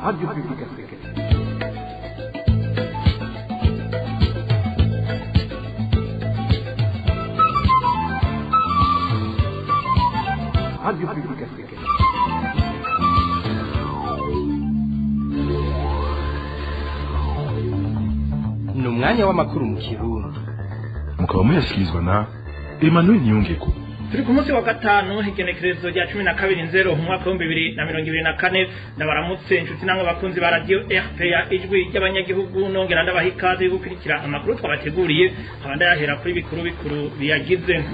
Radio Public Africaine. Radio Public Africaine. Ni umwanya w'amakuru mu Kirundi, mukaba muyashyikirizwa na Emmanuel Niyongeko. Turi ku munsi wa gatanu, igenekerezo rya 12 nzero umwaka w'2024. Ndabaramutse inshuti namwe bakunzi ba Radio RPA, Ijwi ry'Abanyagihugu, nongera ndabaha ikaze yo gukurikira amakuru twabateguriye, nkaba ndayahera kuri bikuru bikuru biyagize.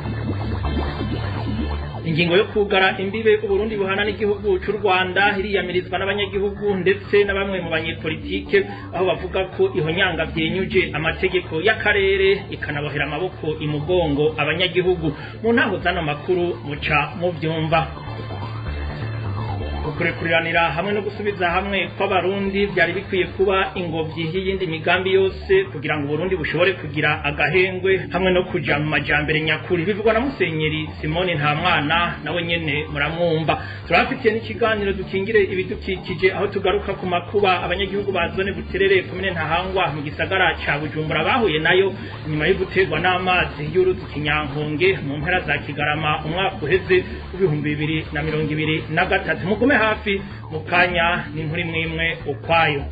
Ingingo yo kugara imbibe Uburundi buhana n'igihugu c'u Rwanda iriyamirizwa n'abanyagihugu ndetse na bamwe mu banyepolitike, aho bavuga ko ihonyanga vyenyuje amategeko y'akarere, ikanabohera amaboko imugongo abanyagihugu. Mu ntango z'ano makuru muca muvyumva. Ukurekuriranira hamwe no gusubiza hamwe kw'Abarundi vyari bikwiye kuba ingobyi y'iyindi migambi yose, kugira ngo Uburundi bushobore kugira agahengwe hamwe no kuja mu majambere nyakuri, bivugwa na Musenyeri Simoni Ntamwana, nawe nyene muramwumva. Turabafitiye n'ikiganiro Dukingire Ibidukikije, aho tugaruka ku makuba abanyagihugu ba zone Buterere, komine Ntahangwa, mu gisagara ca Bujumbura bahuye nayo nyuma yo guterwa n'amazi y'uruzi Kinyankonge mu mpera za Kigarama umwaka uheze w'2023. Mugume hafi, mu kanya n'inkuru imwe ukwayo.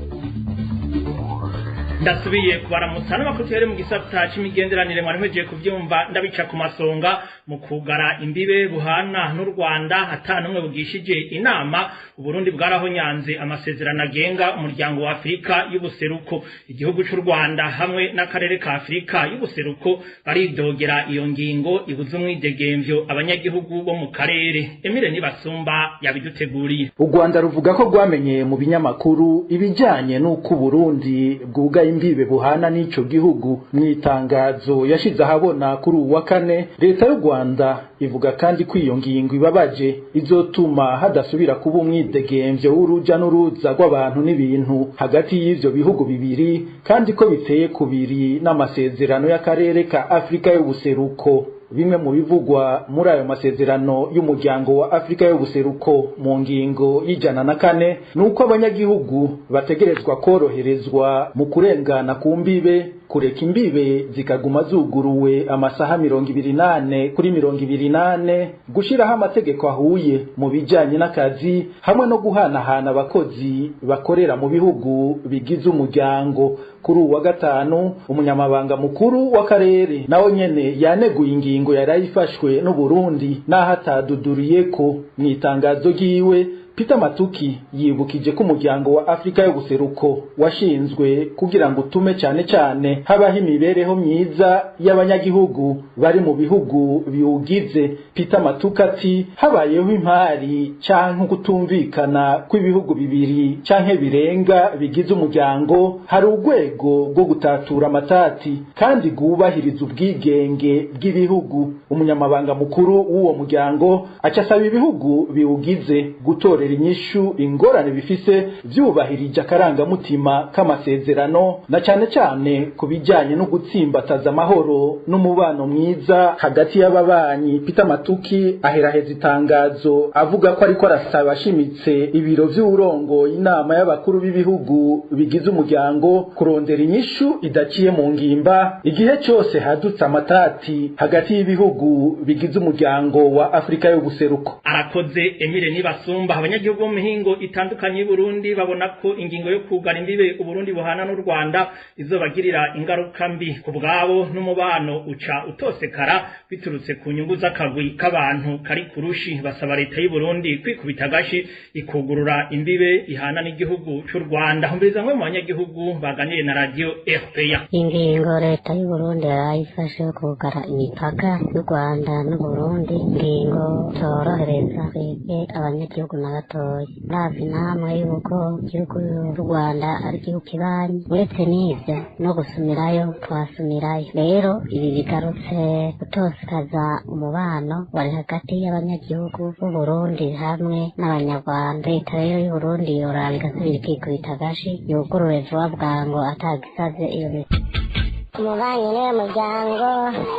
Ndasubiye kubaramutsa n'amakuru tuhere mu gisata c'imigenderanire. Mwari mwejeje kuvyumva ndabica ku masonga: mu kugara imbibe buhana n'u Rwanda ata n'umwe bugishije inama, Uburundi bwarahonyanze amasezerano agenga Umuryango wa Afurika y'Ubuseruko. Igihugu c'u Rwanda hamwe n'akarere ka Afurika y'Ubuseruko baridogera iyo ngingo ibuza umwidegemvyo abanyagihugu bo mu karere. Emile Nibasumba yabiduteguriye. U Rwanda ruvuga ko rwamenye mu binyamakuru ibijanye n'uko Uburundi bwugaye imbibe buhana n'ico gihugu. Mu itangazo yashize ahabona kuri uwa kane, leta y'u Rwanda ivuga kandi ko iyo ngingo ibabaje izotuma hadasubira kuba umwidegemvyo w'uruja n'uruza rw'abantu n'ibintu hagati y'ivyo bihugu bibiri, kandi ko biteye kubiri n'amasezerano y'akarere ka Afrika y'Ubuseruko. Bimwe mu bivugwa muri ayo masezerano y'Umuryango wa Afrika y'Ubuseruko mu ngingo y'104 ni uko abanyagihugu bategerezwa koroherezwa mu kurengana ku mbibe, kureka imbibe zikaguma zuguruwe amasaha 24 kuri 24, gushiraho amategeko ahuye mu bijanye n'akazi hamwe no guhanahana abakozi bakorera mu bihugu bigize umuryango. Kuri uwa gatanu, umunyamabanga mukuru w'akarere nawe nyene yaneguye ingingo yarayifashwe n'Uburundi, n'aho ataduduriye ko. Mu itangazo ryiwe, Peter Matuki yibukije ko Umuryango wa Afrika y'Ubuseruko washinzwe kugira ngo utume cyane cyane habaho imibereho myiza y'abanyagihugu bari mu bihugu biwugize. Peter Matuki ati: "Habayeho impari canke kutumvikana kw'ibihugu bibiri canke birenga bigize umuryango, hari urwego rwo gutatura amatati kandi rwubahiriza ubwigenge bw'ibihugu." Umunyamabanga mukuru w'uwo muryango aca asaba ibihugu biwugize gutorera inyishu ingorane bifise vyubahirije akarangamutima k'amasezerano, na cane cane ku bijanye no gutsimbataza amahoro n'umubano mwiza hagati y'ababanyi. Peter Matuki aheraheza itangazo avuga ko ariko arasaba ashimitse ibiro vy'uwurongoye inama y'abakuru b'ibihugu bigize umuryango kurondera inyishu idaciye mu ngimba igihe cose hadutse amatati hagati y'ibihugu bigize Umuryango wa Afrika y'Ubuseruko. Arakoze Emile Nibasumba. Abanyagihugu bo mu mihingo itandukanye y'Uburundi babona ko ingingo yo kugara imbibe Uburundi buhana n'u Rwanda izobagirira ingaruka mbi ku bwabo, n'umubano uca utosekara biturutse ku nyungu z'akagwi k'abantu kari kurushi. Basaba leta y'u Burundi kwikubita agashi, ikugurura imbibe ihana n'igihugu c'u Rwanda. Humviriza bamwe mu banyagihugu baganiriye na Radio RPA. Ingingo leta y'u Burundi yarayifashe yo kugara imipaka y'u Rwanda n'Uburundi, ingingo torohereza twebwe abanyagihugu na gatoya. Uravye intambwe y'uko igihugu c'u Rwanda ari igihugu kibanyi, uretse n'ivyo no gusumirayo twasumirayo. Rero ibi bigarutse gutosekaza umubano wari hagati y'abanyagihugu b'Uburundi hamwe n'Abanyarwanda. Leta rero y'Uburundi yoraba igasubira ikikubita agashi, yugurure vuba bwango atagisaze iyo mipaka. Umubanyi niwe muryango,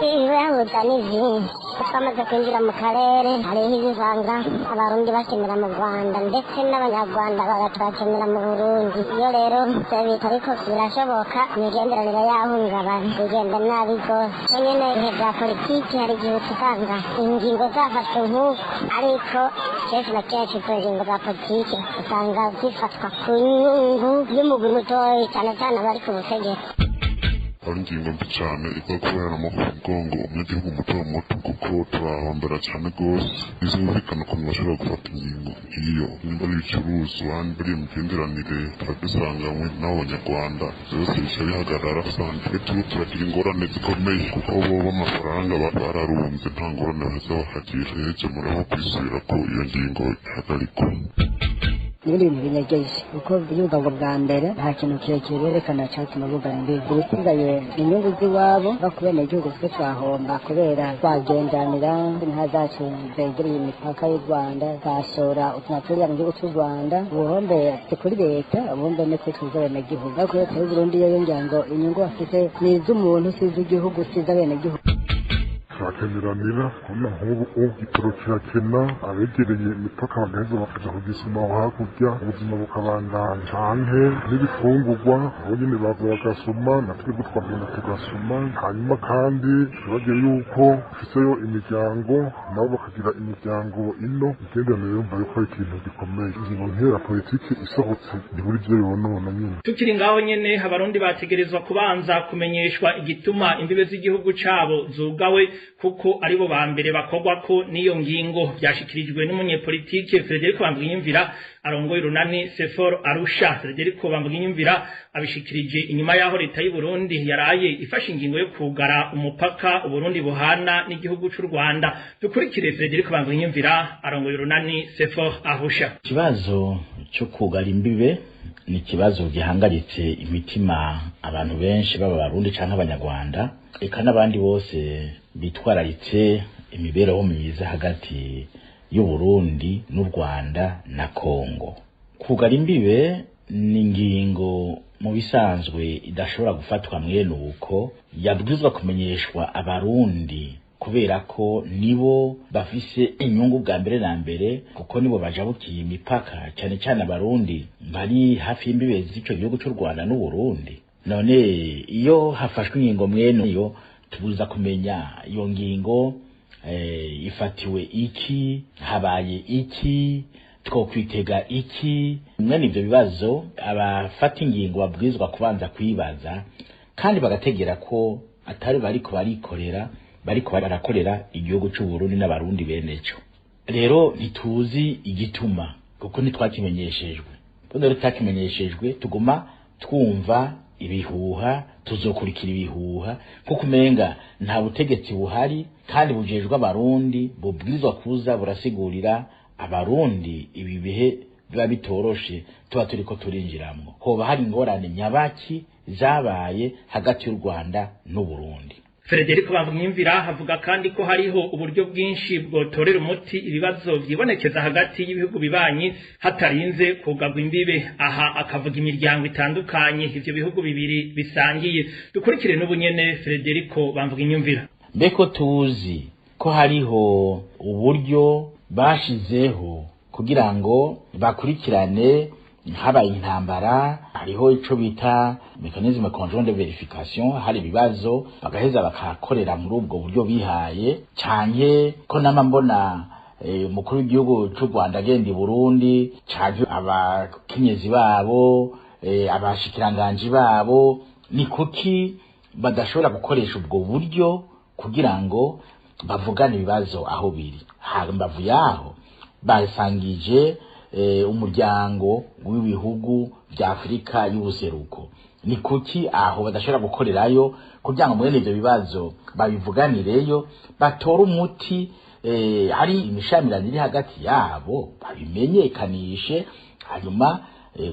ibibahuza ni vyinshi. Twamaze kwinjira mu karere, hariho ivyo usanga Abarundi bakenera mu Rwanda, ndetse n'Abanyarwanda bagabakenera mu Burundi. Iyo rero ivyo bitariko birashoboka, imigenderanire yahungabana, bigenda nabi rwose. Nyene ibihe vya politiki, hari igihe usanga ingingo zafashwe nk'uko, ariko kenshi na kenshi izo ngingo za politiki usanga zifatwa ku nyungu y'umugwi mutoyi, cane cane abari ku butegetsi. Ari ingingo mbi cyane iza kubera amaboko mu mugongo umunyagihugu muto muto, kuko turahombera cyane rwose. Ntizumvikana ukuntu bashobora gufata ingingo nk'iyo. Nimba ari ibicuruzwa, nimba ari imigenderanire turadusanganywe n'abo banyarwanda, byose bica bihagarara. Usanga twe turiko turagira ingorane zikomeye, kuko bo b'amafaranga bararunze, nta ngorane baheza bakagira. Rero murabo kwisubira ko iyo ngingo ihagarikwa. N'ibindi bintu binyegeje, kuko byumva ngo bwa mbere nta kintu kirekire berekana cyatuma bugara imbibi. Ibisigaye ni inyungu z'iwabo. Bakubene igihugu, twe twahomba kubera twagendanira inka zacu zegereye imipaka y'u Rwanda, twashora utuna turiya mu gihugu cy'u Rwanda. Ubuhombe si kuri leta, ubuhombe ni kuri twebwe abenegihugu. Ariko leta y'u Burundi yo yongera ngo inyungu bafite ni iz'umuntu, si iz'igihugu, si iz'abenegihugu. Turakeneranira kubona nk'ubu igitoro kirakena, abegereye imipaka bagaheza bakaja kugisuma aho hakurya, ubuzima bukabandanya, canke n'ibifungurwa aho nyene baza bagasuma, natwebwe twagenda tugasuma. Hanyuma kandi turagira yuko ufiseyo imiryango, nabo bakagira imiryango ino. Imigenderanire yumva yuko ari ikintu gikomeye. Ingingo nk'iyo ya politiki isohotse ntiburi ivyo bibonona nyene. Tukiri ngaho nyene, Abarundi bategerezwa kubanza kumenyeshwa igituma imbibe z'igihugu cabo zugawe, kuko aribo ba mbere bakorwa ko n'iyo ngingo. Vyashikirijwe n'umunyepolitike Frederico Bamvuginyumvira arongoye urunani Sefor Arusha. Frederico Bamvuginyumvira abishikirije inyuma y'aho leta y'u Burundi yaraye ifashe ingingo yo kugara umupaka Uburundi buhana n'igihugu c'u Rwanda. Dukurikire Frederico Bamvuginyumvira arongoye urunani Sefor Arusha. Ikibazo cyo kugara imbibe ni ikibazo gihangaritse imitima abantu benshi, baba Abarundi canke Abanyarwanda, eka n'abandi bose bitwararitse imibereho myiza hagati y'Uburundi n'u Rwanda na Kongo. Kugara imbibe ni ingingo mu bisanzwe idashobora gufatwa mwene uko, yabwirizwa kumenyeshwa Abarundi, kubera ko nibo bafise inyungu bwa mbere na mbere, kuko nibo bajabukiye imipaka, cyane cyane Abarundi bari hafi y'imbibe z'ico gihugu c'u Rwanda n'Uburundi. None iyo hafashwe ingingo mwene iyo, tubuza kumenya iyo ngingo ifatiwe iki, habaye iki, twokwitega iki? Mwene ivyo bibazo abafata ingingo babwirizwa kubanza kwibaza, kandi bagategera ko atari bariko barikorera, bariko barakorera igihugu c'u Burundi n'Abarundi beneco. Rero ntituzi igituma, kuko ntitwakimenyeshejwe. Buno rero tutakimenyeshejwe, tuguma twumva ibihuha, tuzokurikira ibihuha, kuko umenga nta butegetsi buhari kandi bujejwe Abarundi bubwirizwa kuza burasigurira Abarundi ibi bihe biba bitoroshe tuba turiko turinjiramwo. Hoba hari ingorane nyabaki zabaye hagati y'u Rwanda n'Uburundi? Frederico Bamvuginyumvira avuga kandi ko hariho uburyo bwinshi bwotorera umuti ibibazo vyibonekeza hagati y'ibihugu bibanyi hatarinze kugagwa imbibe. Aha akavuga imiryango itandukanye ivyo bihugu bibiri bisangiye. Dukurikire n'ubunyene Frederico Bamvuginyumvira. Mbeko tuzi ko hariho uburyo bashizeho kugira ngo bakurikirane habaye intambara, hariho ico bita mécanisme conjoint de vérification, hari ibibazo bagaheza bakakorera muri ubwo buryo bihaye, canke ko nama mbona umukuru w'igihugu c'u Rwanda agenda i Burundi, canke abakenyezi babo, abashikiranganji babo, ni kuki badashobora gukoresha ubwo buryo kugira ngo bavugane ibibazo aho biri? Hambavu yaho, basangije umuryango w'ibihugu vya Afurika y'ubuseruko. Ni kuki aho badashobora gukorerayo kugira ngo mwene ivyo bibazo babivuganireyo, batore umuti? Hari imishamirano iri hagati yabo, babimenyekanishe, hanyuma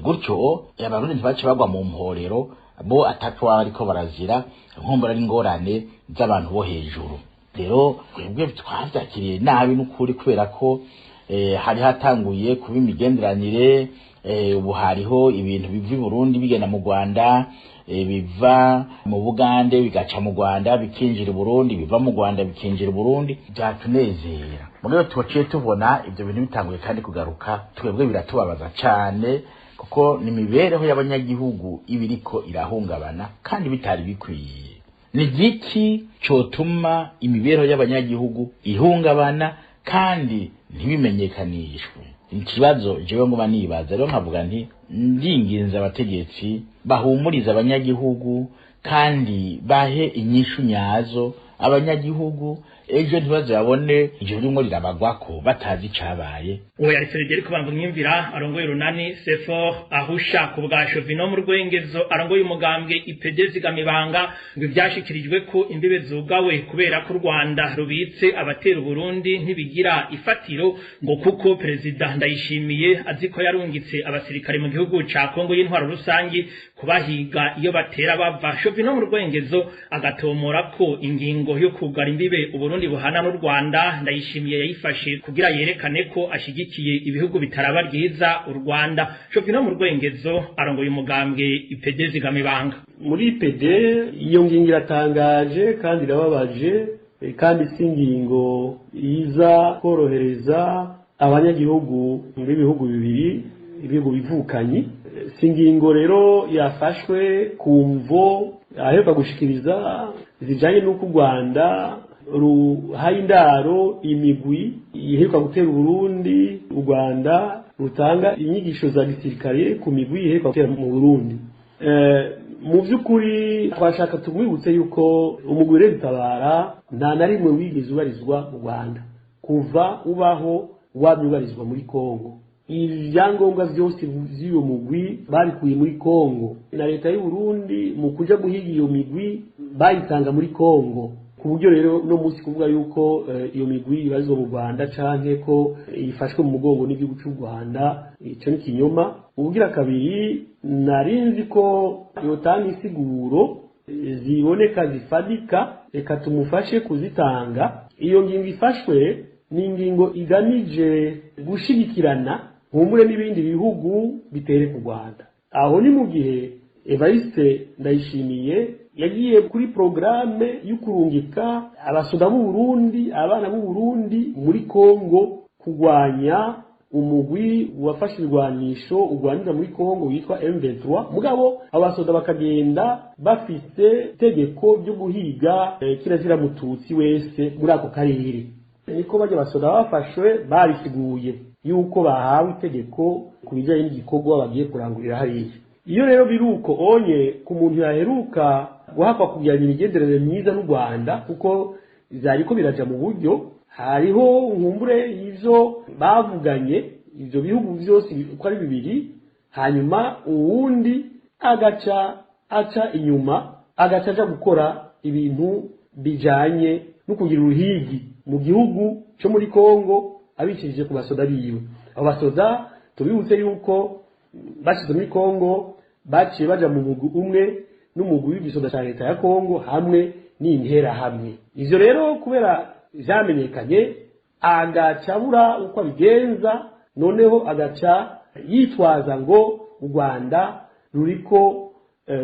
gutyo Abarundi ntibace bagwa mu mporero bo ataco baba bariko barazira, nkumbura ari ingorane z'abantu bo hejuru. Rero twebwe twavyakiriye nabi n'ukuri, kubera ko hari hatanguye kuba imigenderanire. Ubu hariho ibintu biva i Burundi bigenda mu Rwanda, biva mu Bugande bigaca mu Rwanda bikinjira i Burundi, biva mu Rwanda bikinjira i Burundi, byatunezera. Mugabo tuciye tubona ibyo bintu bitanguye kandi kugaruka, twebwe biratubabaza cane, kuko ni imibereho y'abanyagihugu iba iriko irahungabana kandi bitari bikwiye. Ni igiki cotuma imibereho y'abanyagihugu ihungabana kandi ntibimenyekanishwe? Ikibazo jewe nguma nibaza rero, nkavuga nti ndinginze abategetsi bahumuriza abanyagihugu kandi bahe inyishu nyazo abanyagihugu, ejo ntibazabone ijoro rimwe rirabagwako batazi icabaye. Uwo yari Frederic Bamvuginyumvira arongoye urunani Sefor ahusha. Ku bwa Shovino mu Rwengezo arongoye umugambwe IPD Zigamibanga, ngo ivyashikirijwe ko imbibe zugawe kubera ko u Rwanda rubitse abatera Burundi ntibigira ifatiro, ngo kuko Perezida Ndayishimiye azi ko yarungitse abasirikare mu gihugu ca Kongo y'intwaro rusangi kubahiga iyo batera bava. Shovino mu Rwengezo agatomora ko ingingo yo kugara imbibe Uburundi buhana n'u Rwanda Ndayishimiye yayifashe kugira yerekane ko ashigikiye ibihugu bitaraba ryiza u Rwanda. Shovino mu Rwengezo arongoye umugambwe IPD Zigamibanga. Muri IPD iyo ngingo iratangaje kandi irababaje, kandi si ingingo iza korohereza abanyagihugu b'ibihugu bibiri, ibihugu bivukanyi. Si ingingo rero yafashwe ku mvo aheruka gushikiriza zijanye n'uko u Rwanda ruhaye indaro imigwi iheruka gutera Uburundi, u Rwanda rutanga inyigisho za gisirikare ku migwi iheruka gutera mu Burundi. Mu by'ukuri twashaka tumwibutse yuko umugwi Red Tabara nta na rimwe wigeze ubarizwa mu Rwanda, kuva ubaho wamye ubarizwa muri Kongo. Ibyangombwa byose by'uyo mugwi babikuye muri Kongo, na leta y'u Burundi mu kuja guhiga iyo migwi bayitanga muri Kongo, ku buryo rero no munsi kuvuga yuko iyo migwi ibarizwa mu Rwanda canke ko ifashwe mu mugongo n'igihugu cy'u Rwanda, ico ni kinyoma. Ubugira kabiri, narinzi ko yotanga insiguro ziboneka zifadika, reka tumufashe kuzitanga. Iyo ngingo ifashwe ni ingingo igamije gushigikirana nkumbure n'ibindi bihugu bitere ku Rwanda. Aho ni mu gihe Evariste Ndayishimiye yagiye kuri porogaramu yo kurungika abasoda b'u Burundi, abana b'u Burundi muri Kongo kurwanya umugwi wafashe ibirwanisho urwanira muri Kongo witwa M23, mugabo abasoda bakagenda bafise itegeko ryo guhiga kirazira mututsi wese muri ako karere. Niko bajya basoda bafashwe babisiguye yuko bahawe itegeko ku bijyanye n'igikorwa bagiye kurangurira hariya. Iyo rero biruko onye ku muntu yaheruka guhakwa kugirana imigenderanire myiza n'u Rwanda, kuko vyariko biraja mu buryo, hariho nkumbure ivyo bavuganye ivyo bihugu vyose uko ari bibiri, hanyuma uwundi agaca aca inyuma, agaca aja gukora ibintu bijanye no kugira uruhigi mu gihugu cyo muri Kongo abicishije ku basoda biwe. Abo basoda tubibutse yuko bashize muri Kongo baciye baja mu mugwi umwe n'umugwi w'igisoda ca leta ya Kongo hamwe n'intera hamwe. Ivyo rero kubera vyamenyekanye, agaca abura uko abigenza, noneho agaca yitwaza ngo u Rwanda ruriko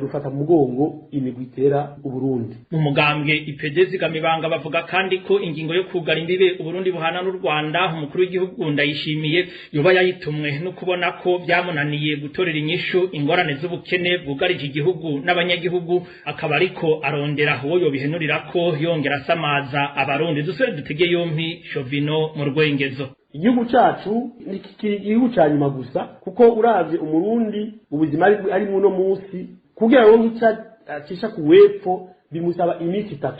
rufata mu mugongo imigwi itera Uburundi. Mu mugambwe IPD Zigamibanga bavuga kandi ko ingingo yo kugara imbibe Uburundi buhana n'u Rwanda umukuru w'igihugu Ndayishimiye yoba yayitumwe no kubona ko byamunaniye gutorera inyishu ingorane z'ubukene bwugarije igihugu n'abanyagihugu, akaba ariko arondera uwo yobihenurira ko yongera asamaza Abarundi. Dusubire dutege yompi Shovino mu Rwengezo. Igihugu cacu ni igihugu ca nyuma gusa, kuko uravye Umurundi ubuzima ari muno munsi, kugira ngo icyo acisha ku wepfo bimusaba iminsi 3.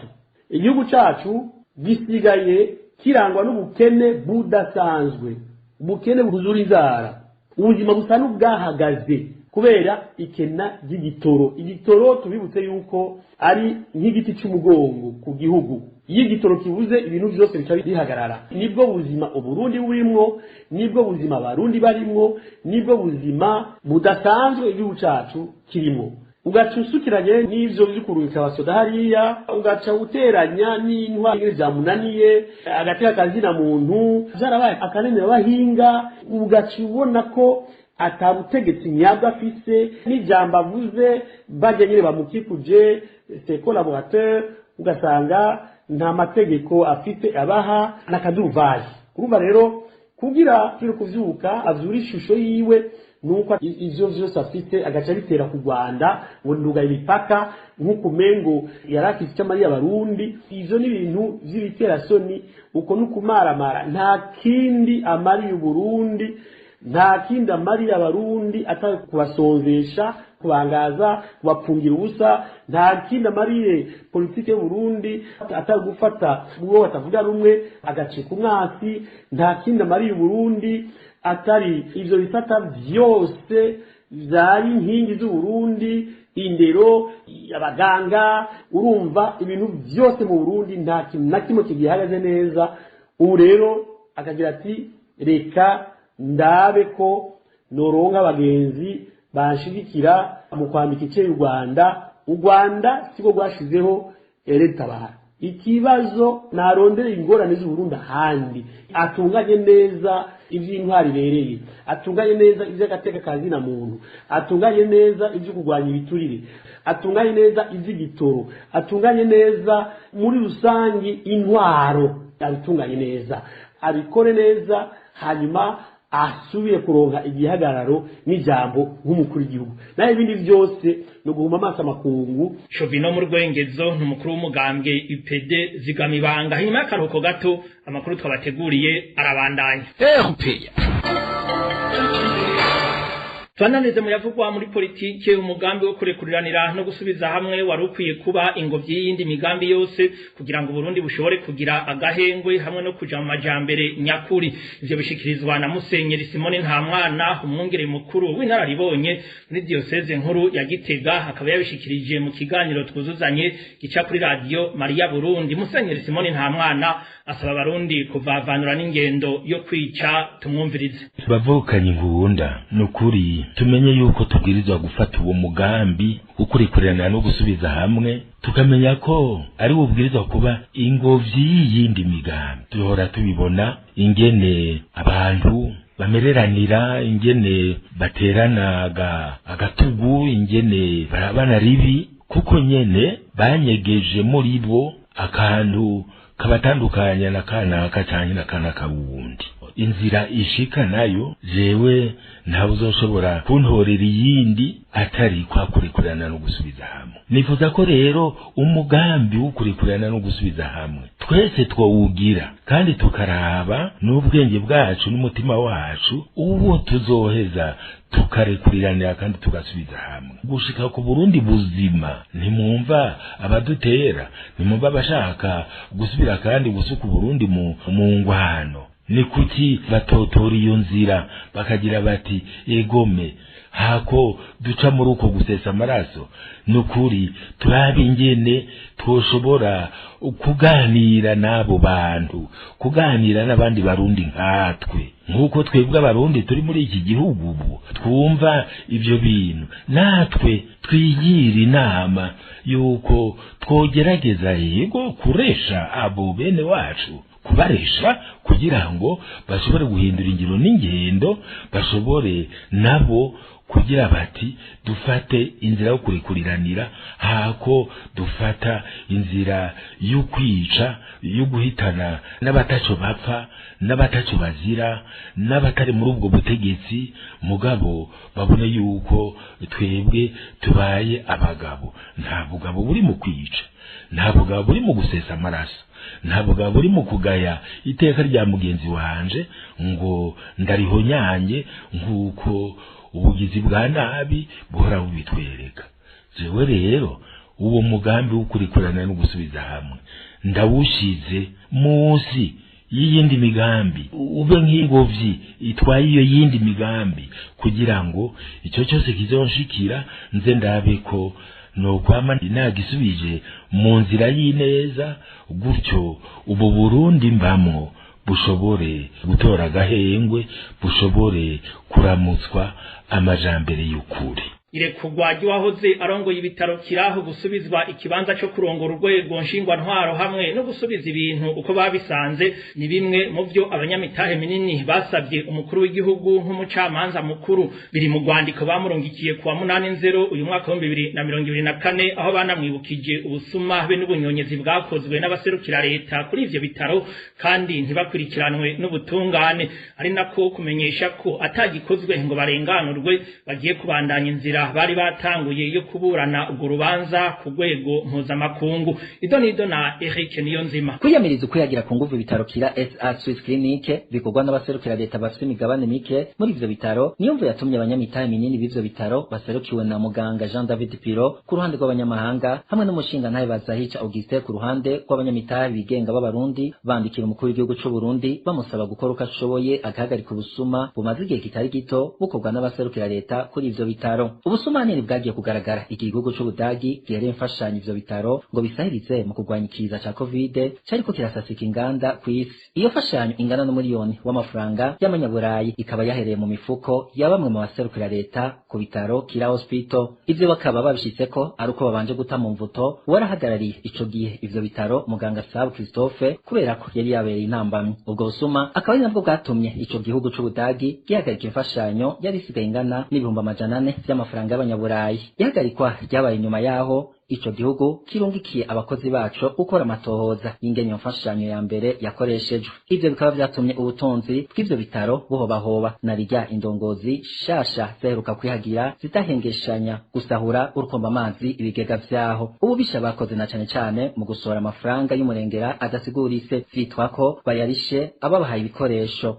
Igihugu cacu gisigaye kirangwa n'ubukene budasanzwe, ubukene buzura inzara, ubuzima busa n'ubwahagaze kubera ikena ry'igitoro. Igitoro tubibutse yuko ari nk'igiti cy'umugongo ku gihugu, iyo igitoro kibuze ibintu byose bica bihagarara. Nibwo buzima Uburundi burimwo, nibwo buzima Abarundi barimwo, nibwo buzima budasanzwe igihugu cacu kirimo. Ugaca usukiranye n'ivyo vy'ukurungika abasoda hariya, ugaca uteranya n'intwari vyamunaniye, agateka kazina muntu vyarabaye akanenera abahinga, ugaca ubona ko Atabutegetsi nyabwo afise, n'ijambo avuze bajya nyine bamukikuje, ses collaborateurs, ugasanga nta mategeko afite abaha n'akaduruvayi. Urumva rero, kugira turi kuvyuka avyura ishusho yiwe, nuko ivyo vyose afite agaca bitera ku Rwanda ngo ndugaye imipaka, nk'uko umengo yari afite icyo amariye Abarundi. Ivyo ni ibintu vy'ibiterasoni, uko n'ukumaramara. Nta kindi amariye Uburundi, nta kindi amariye Abarundi atari kubasonzesha, kubangaza, kubapfungira ubusa. Nta kindi amariye politike y'Uburundi atari gufata uwo batavuga rumwe agacika umwasi. Nta kindi amariye Uburundi atari ivyo bisata vyose vyari inkingi z'Uburundi, indero, abaganga. Urumva, ibintu vyose mu Burundi nta kintu na kimwe kigihagaze neza. Ubu rero akagira ati: "Reka ndabe ko noronka abagenzi banshigikira mu kwambika icyo u Rwanda." U Rwanda siko rwashizeho RED-Tabara. Ikibazo narondere ingorane z'Uburundi ahandi, atunganye neza iby'intwari ibereye, atunganye neza iby'agateka ka zina muntu, atunganye neza ibyo kurwanya ibiturire, atunganye neza iby'igitoro, atunganye neza muri rusange intwaro, abitunganye neza, abikore neza, hanyuma asubire kuronka igihagararo n'ijambo nk'umukuru w'igihugu. Naho ibindi byose ni uguhuma amaso amakungu. Shovino mu Rwengezo ni umukuru w'umugambwe UPD Zigamibanga. Inyuma y'akaruhuko gato, amakuru twabateguriye arabandanya. RPA. Twananize mu yavugwa muri politike. Umugambi wo kurekuriranira no gusubiza hamwe wari ukwiye kuba ingobyi y'iyindi migambi yose kugira ngo Burundi bushobore kugira agahengwe hamwe no kuja mu majambere nyakuri. Ivyo bishikirizwa na Musenyeri Simone Ntamwana, umwungere mukuru w'inararibonye muri diocese nkuru ya Gitega, akaba yabishikirije mu kiganiro Twuzuzanye gica kuri Radio Maria Burundi. Musenyeri Simone Ntamwana asaba Abarundi kuvavanura n'ingendo yo kwica. Tumwumvirize. Bavukanye ngunda, nukuri tumenye yuko tubwirizwa gufata uwo mugambi wo no gusubiza hamwe, tukamenya ko ari bubwirizwa kuba ingobyi y'iyindi migambi. Duhora tubibona ingene abantu bamereranira, ingene bateranaga agatugu, ingene barabana ribi, kuko nyene banyegeje muri bo akantu kabatandukanya na kanaka canke na kanaka wundi. Inzira ishika nayo, jewe ntawe uzoshobora kuntorera iyindi atari kwa kurekurana no gusubiza hamwe. Nifuza ko rero umugambi wo kurekurana no gusubiza hamwe twese twawugira, kandi tukaraba n'ubwenge bwacu n'umutima wacu uwo tuzoheza tukarekuriranira kandi tugasubiza hamwe gushika ku Burundi buzima. Ntimwumva abadutera, ntimwumva abashaka gusubira kandi gusuka Uburundi mu ngwano. Ni kuki batotora iyo nzira, bakagira bati: "Egome, hako duca muri uko gusesa amaraso, nukuri turabe ingene twoshobora kuganira n'abo bantu, kuganira n'abandi Barundi nkatwe, nk'uko twebwe Abarundi turi muri iki gihugu ubu twumva ibyo bintu, natwe twigira inama yuko twogerageza yego kuresha abo bene wacu, kubaresha kugira ngo bashobore guhindura ingiro n'ingendo, bashobore nabo kugira bati: 'Dufate inzira yo kurekuriranira hako dufata inzira yo kwica, yo guhitana n'abataco bapfa, n'abataco bazira, n'abatari muri ubwo butegetsi.' Mugabo babone yuko twebwe tubaye abagabo. Nta bugabo buri mu kwica, nta bugabo buri mu gusesa amaraso, nta bugabo buri mu kugaya iteka rya mugenzi wanje ngo ndarihonyange, nk'uko ubugizi bwa nabi buhora bubitwereka. Jewe rero uwo mugambi wo kurekurana no gusubiza hamwe ndawushize munsi y'iyindi migambi, ube nk'ingobyi itwaye iyo yindi migambi, kugira ngo icyo cyose kizonshikira nze ndabe ko nokwama nagisubije mu nzira y'ineza, gutyo ubu Burundi mbamwo bushobore gutora agahengwe, bushobore kuramutswa amajambere y'ukuri. Irekurwa ry'uwahoze arongoye ibitaro kiraho gusubizwa ikibanza cyo kurongora urwego nshingwantwaro hamwe no gusubiza ibintu uko babisanze ni bimwe mu byo abanyamitahe minini basabye umukuru w'igihugu nk'umucamanza mukuru. Biri mu rwandiko bamurungikiye kuwa 8 uyu mwaka wa 2024, aho banamwibukije ubusuma be n'ubunyonyezi bwakozwe n'abaserukira leta kuri ivyo bitaro kandi ntibakurikiranwe n'ubutungane, ari nako kumenyesha ko atagikozwe ngo barenganurwe bagiye kubandanya inzira bari batanguye yo kuburana urwo rubanza ku rwego mpuzamakungu. Idonido na Eric Niyonzima. Kwiyamiriza ukwihagira ku nguvu ibitaro Kira SA Swiss Clinic bikorwa n'abaserukira leta bafite imigabane mike muri ivyo bitaro niyo mvu yatumye abanyamitahe minini b'ivyo bitaro baserukiwe na muganga Jean David Piro ku ruhande rw'abanyamahanga hamwe n'umushingantahe Bazahica Augustin ku ruhande rw'abanyamitahe bigenga b'Abarundi bandikira umukuru w'igihugu c'u Burundi bamusaba gukora uko ashoboye agahagarika ubusuma bumaze igihe kitari gito bukorwa n'abaserukira leta kuri ivyo bitaro. Ubusuma hanini bwagiye kugaragara igihe igihugu c'Ubudagi gihereye imfashanyo ivyo bitaro ngo bisahirize mu kurwanya ikiza ca Covid cariko kirasasika inganda kw'isi. Iyo fashanyo ingana n'umuriyoni w'amafaranga y'amanyaburayi ikaba yahereye mu mifuko ya bamwe mu baserukira leta ku bitaro Kira Hospital. Ivyo bakaba babishitseko ari uko babanje guta mu mvuto uwarahagarariye ico gihe ivyo bitaro muganga Sabu Christophe kubera ko yari yabereye intambamyi. Ubwo busuma akaba ari nabwo bwatumye ico gihugu c'Ubudagi gihagarika imfashanyo yari isigaye ingana n'400,000 vy'amafaranga y'abanyaburayi. Ihagarikwa ryabaye inyuma yaho ico gihugu kirungikiye abakozi baco gukora amatohoza y'ingene mfashanyo ya mbere yakoreshejwe. Ivyo bikaba vyatumye ubutunzi bw'ivyo bitaro buhobahoba na rirya indongozi shasha zaheruka kwihagira zitahengeshanya gusahura urukomba amazi ibigega vyaho. Ububisha bakoze na cane cane mu gusohora amafaranga y'umurengera adasiguritse vyitwa ko bayarishe ababahaye ibikoresho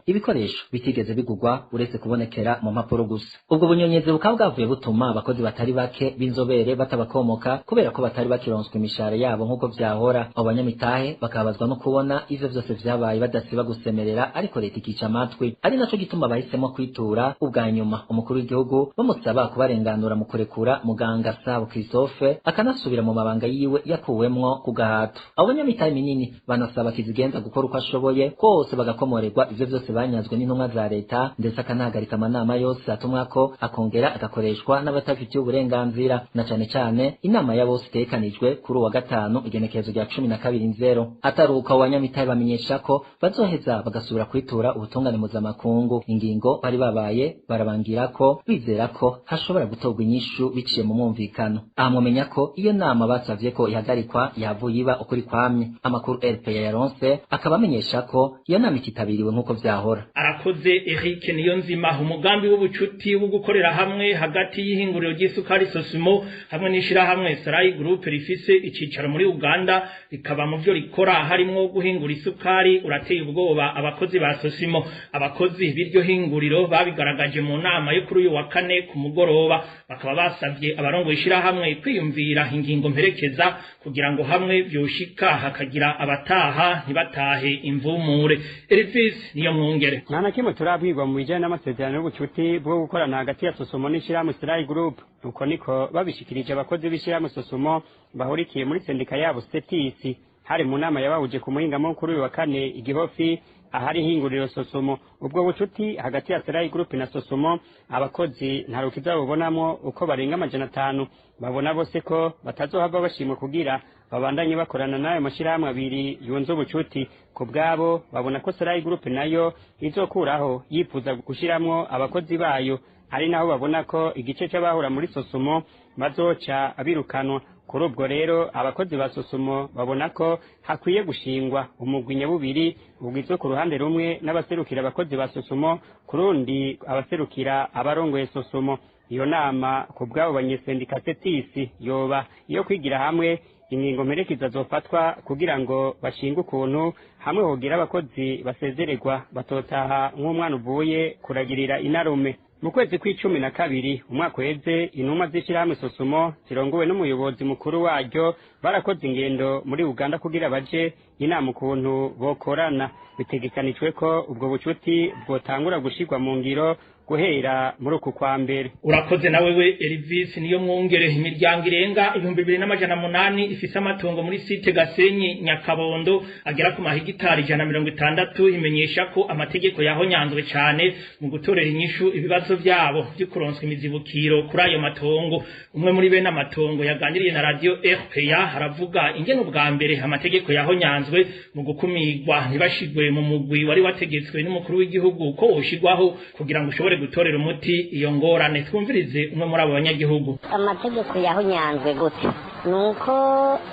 bitigeze bigugwa uretse kubonekera mu mpapuro gusa. Ubwo bunyonyezi bukaba bwavuye butuma abakozi batari bake b'inzobere batabakomoka kubera ko batari bakironswa imishahara yabo nk'uko vyahora. Abo banyamitahe bakabazwa no kubona ivyo vyose vyabaye badasiba gusemerera ariko leta ikica amatwi, ari naco gituma bahisemo kwitura ubwa nyuma umukuru w'igihugu bamusaba kubarenganura mu kurekura muganga Sabo Christophe akanasubira mu mabanga yiwe yakuwemwo ku gahato. Abo banyamitahe minini banasaba Kizigenza gukora uko ashoboye kose bagakomorerwa ivyo vyose banyazwe n'intumwa za leta, ndetse akanahagarika amanama yose atumwako akongera agakoreshwa n'abatafitiye uburenganzira, na cane cane inama ya bose itegekanijwe kuri uwa gatanu igenekerezo rya 12. Ataruka abanyamitahe bamenyesha ko bazoheza bagasubira kwitura ubutungane mpuzamakungu. Ingingo bari babaye barabangira ko bizera ko hashobora gutorwa inyishu biciye mu mwumvikano. Aha mwomenya ko iyo nama basavye ko ihagarikwa yavuye iba ukuri kwamye. Amakuru RPA yaronse akaba amenyesha ko iyo nama ititabiriwe nk'uko vyahora. Arakoze Eric Niyonzima. Umugambi w'ubucuti wo gukorera hamwe hagati y'ihinguriro ry'isukari Sosimo hamwe n'ishirahamwe Sarai Group rifise icicaro muri Uganda rikaba mu byo rikora harimo guhingura isukari urateye ubwoba abakozi ba Sosimo. Abakozi b'iryo hinguriro babigaragaje mu nama yo kuri uyu wa kane ku mugoroba, bakaba basavye abarongoye ishirahamwe kwiyumvira ingingo mperekeza kugira ngo hamwe vyoshika hakagira abataha ntibatahe imvumure. Elvis niyo mwungere. Nta na kimwe turabwirwa mu bijanye n'amasezerano y'ubucuti bwo gukorana hagati ya Sosimo n'ishirahamwe Sarai Group. Uko niko babishikirije abakozi b'ishirahamwe Sosumo bahurikiye muri sendika yabo Setisi. Hari mu nama yabahuje ku muhingamo kuri uyu wa kane igihofi ahari hinguriro Sosumo. Ubwo bucuti hagati ya Sarai Group na Sosumo abakozi nta rukiza babonamwo uko barenga 500 babona bose ko batazohava bashimwe kugira babandanye bakorana n'ayo mashirahamwe abiri yunze ubucuti. Ku bwabo babona ko Sarai Group nayo izokuraho yifuza gushiramwo abakozi bayo, ari naho babona ko igice c'abahora muri Sosumo bazoca abirukanwa. Kuri ubwo rero abakozi ba Sosumo babona ko hakwiye gushingwa umugwi nyabubiri ugizwe ku ruhande rumwe n'abaserukira abakozi ba Sosumo, ku rundi abaserukira abarongoye Sosumo. Iyo nama ku bwabo banyesendika Setisi yoba iyo kwigira hamwe ingingo mperekeza zofatwa kugira ngo bashinge ukuntu hamwe hogira abakozi basezererwa batotaha nk'umwana uvuye kuragirira inarume. Mu kwezi kw'icumi na kabiri umwaka uheze intumwa z'ishirahamwe Sosumo zirongowe n'umuyobozi mukuru waryo barakoze ingendo muri Uganda kugira baje inama ukuntu bokorana. Bitegekanijwe ko ubwo bucuti bwotangura gushirwa mu ngiro Guhera muri uku kwa mbere. Urakoze na wewe Elvis. Niyo mwungere. Imiryango irenga 2800 ifise amatongo muri site Gasenyi Nyakabondo agera ku mahigitari 160 imenyesha ko amategeko yahonyanzwe cane mu gutorera inyishu ibibazo vyabo vyo kuronswa imizibukiro kuri ayo matongo. Umwe muri bene amatongo yaganiriye na radio RPA haravuga ingene ubwa mbere amategeko yahonyanzwe mu gukumigwa ntibashigwe mu mugwi wari wategetswe n'umukuru w'igihugu ko woshigwaho kugira ngo ushobore gutorera umuti iyo ngorane. Twumvirize umwe muri abo banyagihugu. Amategeko yahonyanzwe gute? Nuko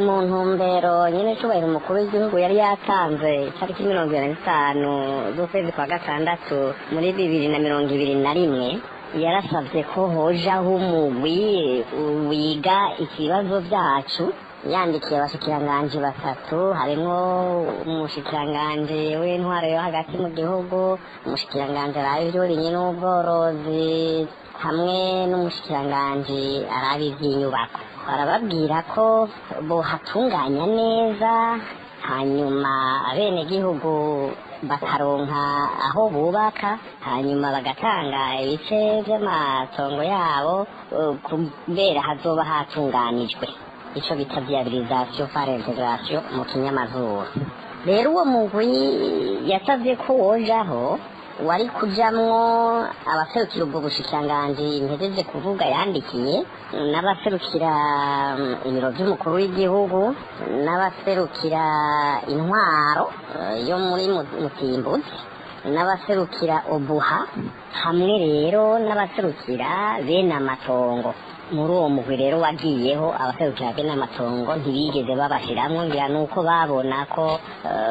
mu ntumbero nyine cyubahiro umukuru w'igihugu yari yatanze itariki 25 z'ukwezi kwa gatandatu muri 2021, yarasabye ko hojaho umugwi wiga ikibazo byacu. Yandikiye abashikiranganji batatu, harimwo umushikiranganji w'intwaro yo hagati mu gihugu, umushikiranganji araba ivy'uburimyi n'ubworozi, hamwe n'umushikiranganji araba ivy'inyubako. Barababwira ko bohatunganya neza, hanyuma abenegihugu bakaronka aho bubaka, hanyuma bagatanga ibice vy'amatongo yabo kubera hazoba hatunganijwe, ico bita viabilisation par intégration mu kinyamazuru. Rero uwo mugwi yasavye ko wojaho wari kujamwo abaserukira ubwo bushikiranganji mpejeje kuvuga yandikiye, n'abaserukira ibiro vy'umukuru w'igihugu, n'abaserukira intwaro yo muri Mutimbuzi, n'abaserukira obuha, hamwe rero n'abaserukira bene amatongo. Muri uwo mugwi rero wagiyeho, abaserukira bene amatongo ntibigeze babashiramwo, ngira nuko babona ko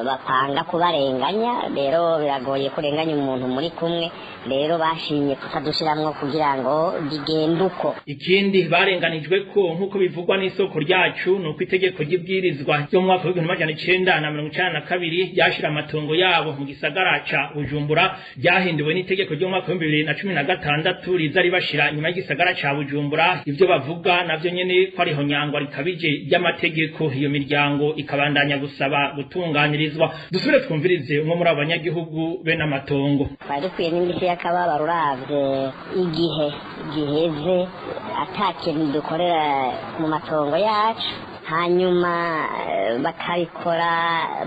bapanga kubarenganya. Rero biragoye kurenganya umuntu muri kumwe, rero bashimye kutadushiramwo kugira ngo bigende uko. Ikindi barenganijwe ko nk'uko bivugwa n'isoko ryacu ni uko itegeko ry'ibwirizwa ryo mu mwaka w'1992 ryashira amatongo yabo mu gisagara ca Bujumbura ryahinduwe n'itegeko ryo mu mwaka w'2016 riza ribashira inyuma y'igisagara ca Bujumbura. Ivyo bavuga navyo nyene ko ariho nyangwa rikabije ry'amategeko. Iyo miryango ikabandanya gusaba gutunganirizwa. Dusubire twumvirize umwe muri abo banyagihugu bene amatongo. Twari dukwiye n'indishyi y'akababaro uravye igihe giheze ata kintu dukorera mu matongo yacu, hanyuma bakabikora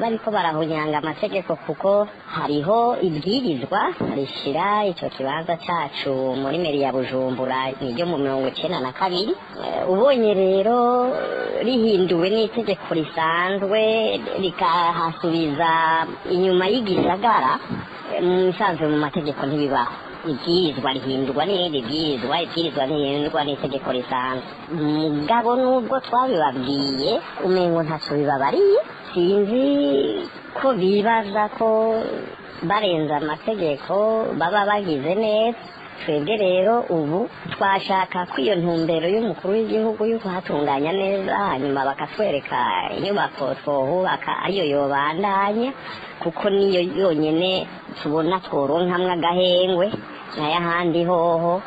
bariko barahunyanga amategeko, kuko hariho ibwirizwa rishira ico kibanza cacu muri meri ya Bujumbura niryo mu 92. Ubonye rero rihinduwe n'itegeko risanzwe rikahasubiza inyuma y'igisagara, mu bisanzwe mu mategeko ntibibaho. Ibwirizwa rihindurwa n'irindi bwirizwa, ibwirizwa ntihindurwa n'itegeko risanzwe. Mugabo nubwo twabibabwiye umengo ntaco bibabariye, sinzi ko bibaza ko barenze amategeko baba bagize neza. Twebwe rero ubu twashaka ko iyo ntumbero y'umukuru w'igihugu yo kuhatunganya neza, hanyuma bakatwereka inyubako twohubaka, ariyo yobandanya, kuko niyo yonyene tubona tworonkamwo agahengwe. Nayo ahandi hoho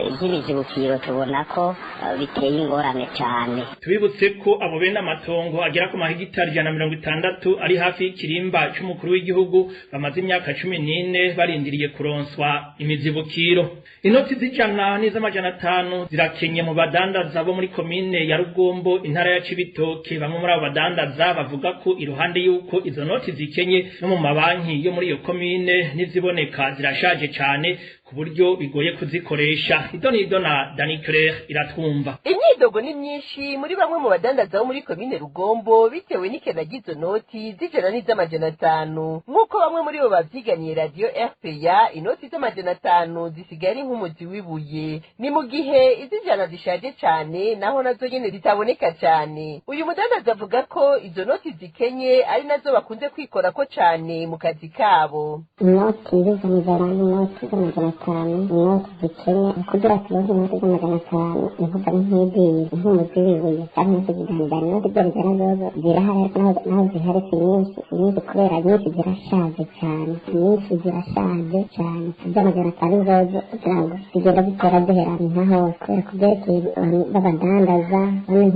iby'imizibukiro tubona ko biteye ingorane cyane. Tubibutse ko abo bene amatongo agera ku mahegitari 160 ari hafi y'ikirimba c'umukuru w'igihugu bamaze imyaka 14 barindiriye kuronswa imizibukiro. Inoti z'ijana n'iz'amajana 5 zirakenye mu badandaza bo muri komine ya Rugombo, intara ya Cibitoke. Bamwe muri abo badandaza bavuga ko iruhande y'uko izo noti zikenye, no mu mabanki yo muri iyo komine n'iziboneka zirashaje cane ku buryo bigoye kuzikoresha. Idonido na Dani Claire iratwumva. Imyidogo ni myinshi muri bamwe mu badandaza bo muri komine Rugombo bitewe n'ikena ry'izo noti z'ijana n'iz'amajana 5. Nk'uko bamwe muri bo bavyiganiye radiyo RPA, inoti z'amajana 5 zisigaye ari nk'umuzi w'ibuye, ni mu gihe iz'ijana zishaje cane naho nazo nyene zitaboneka cane. Uyu mudandaza avuga ko izo noti zikenye ari nazo bakunze kwikorako cane mu kazi kabo. Inoti z'amajana n'inoti z'amajana 5, inoti zikenye kugira turonke inoti z'amajana 5 imvuga nk'iziyi nk'umuzi w'ibuye canke inoti z'ijana. Inoti z'ijana zozo zirahari, ariko naho zihari si nyinshi, si nyinshi kubera nyinshi zirashaje cane, nyinshi zirashaje cane. Iz'amajana 5 zozo kugira ngo zigenda zikora zihera nka hose kubera ku vyerekeye abantu b'abadandaza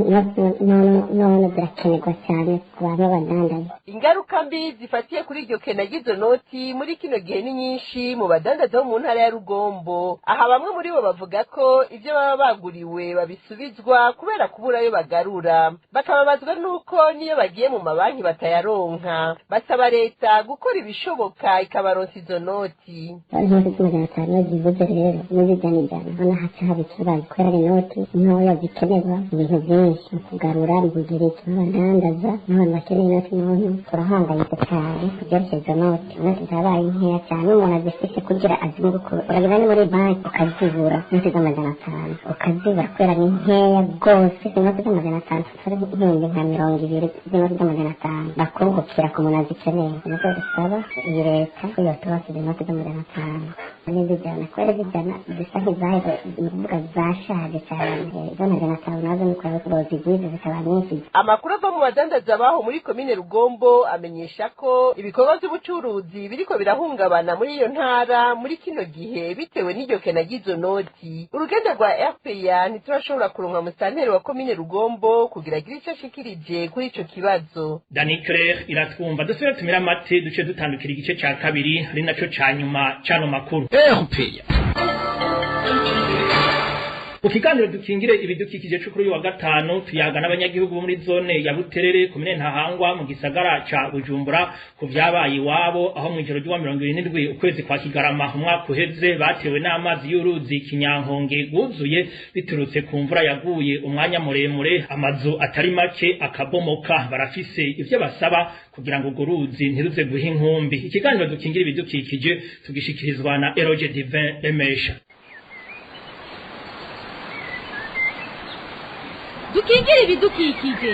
inoti nono zirakenerwa cane ku bantu b'abadandaza. Ingaruka mbi zifatiye kuri iryo kena ry'izo noti muri kino gihe ni nyinshi mu badandaza bo mu ntara ya Rugombo. Aha bamwe muri bo bavuga ko ivyo baba baguriwe babisubizwa kubera kubura ayo bagarura, bakababazwa n'uko niyo bagiye mu mabanki batayaronka. Basaba leta gukora ibishoboka ikabaronsa izo noti. Inoti z'amajana 5 zivuze rero n'izijana 100 hano haca haba ikibazo kubera ari inoti ntoya zikenerwa mu bintu byinshi, mu kugarura, mu kugira icyo abadandaza n'abantu bakeneye inoti ntoya. Turahangayitse cyane ku byerekeye izo noti. Inoti zabaye nkeya cyane, umuntu azifise kugira azungukure. Uragenda ni muri banki ukazibura, inoti z'amajana 5 ukazibura kubera ni nkeya rwose. Inoti z'amajana 5 tutari nk'ibihumbi nka 20 z'inoti z'amajana 5 bakungukira ku muntu azikeneye. Nibyo dusaba iyi leta ko yotubasiza inoti z'amajana 5 n'izijana, kubera izijana zisa nk'izaheze, ni ukuvuga zashaje cyane. Iz'amajana 5 nazo ni uko bozigwiza zikaba nyinshi. Amakuru ava mu badandaza baho muri komine Rugombo amenyesha ko ibikorwa by'ubucuruzi biriko birahungabana muri iyo ntara muri kino gihe bitewe n'iryo kena ry'izo noti. Urugendo rwa RPA ntiturashobora kuronka musitanteri wa komine Rugombo kugira agire ico ashikirije kuri ico kibazo. Dani Claire iratwumva. Dusubire tumira amate duce dutandukira igice ca kabiri ari naco ca nyuma c'ano makuru. RPA. Mu kiganiro dukingire ibidukikije cyo kuri uyu wa gatanu tuyaga n'abanyagihugu bo muri zone ya Buterere komine Ntahangwa mu gisagara ca Bujumbura ku vyabaye iwabo, aho mu ijoro ry'uwa 27 ukwezi kwa Kigarama umwaka uheze batewe n'amazi y'uruzi Kinyankonge guzuye biturutse ku mvura yaguye umwanya muremure, amazu atari make akabomoka. Barafise ivyo basaba kugira ngo urwo ruzi ntiruze guha inkumbi. Ikiganiro dukingire ibidukikije tugishikirizwa na Eroge Divin Emesha. Dukingire ibidukikije.